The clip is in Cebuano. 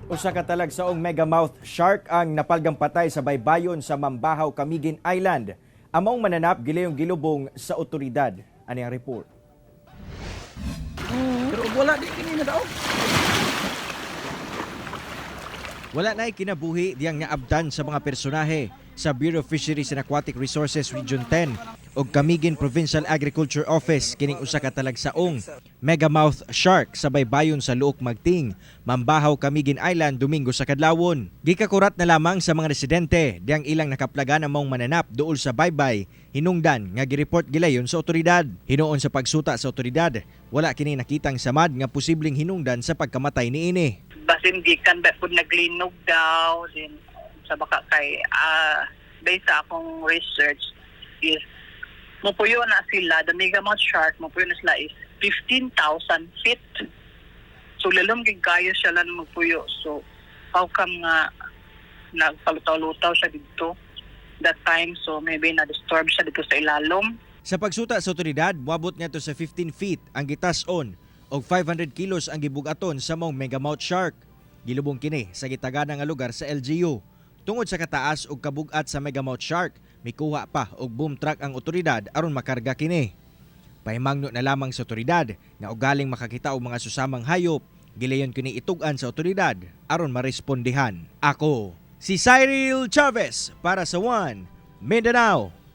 Usa ka talagsaong megamouth shark ang napalgang patay sa baybayon sa Mambahaw, Camiguin Island. Ang maong mananap gilayong gilubong sa otoridad. Ani ang report. Pero ug wala di kini na daw. Wala na'y kinabuhi diyang naabdan sa mga personahe sa Bureau of Fisheries and Aquatic Resources Region 10 ug Camiguin Provincial Agriculture Office kining usa ka talagsaong megamouth shark sa baybayon sa Luok Magting, Mambahaw, Camiguin Island, Domingo sa kadlawon. Gikakurat na lamang sa mga residente diyang ilang nakaplagan ang maong mananap duol sa baybay, hinungdan nga gireport gilayon sa otoridad. Hinuon sa pagsuta sa otoridad, wala kini nakitang samad nga posibleng hinungdan sa pagkamatay niini. Basin gikan ba pud naglinog daw din sa baka kay based sa akong research is mupuyo na sila, the megamouth shark, mupuyo na sila is 15,000 feet, so lalom gid kayo siya lang magpuyo. So how come nga nagpalutaw-lutaw siya didto that time? So maybe na-disturb siya didto sa ilalom. Sa pagsuta sa otoridad, moabot ngadto sa 15 feet ang gitas-on og 500 kilos ang gibugaton sa maong megamouth shark. Gilubong kini sa gitagana nga lugar sa LGU. Tungod sa kataas og kabugat sa megamouth shark, mikuha pa og boom truck ang otoridad aron makarga kini. Pahimangno na lamang sa otoridad nga ugaling makakita og mga susamang hayop, gilayon kini itug-an sa otoridad aron marespondihan. Ako, si Cyril Chavez para sa One Mindanao.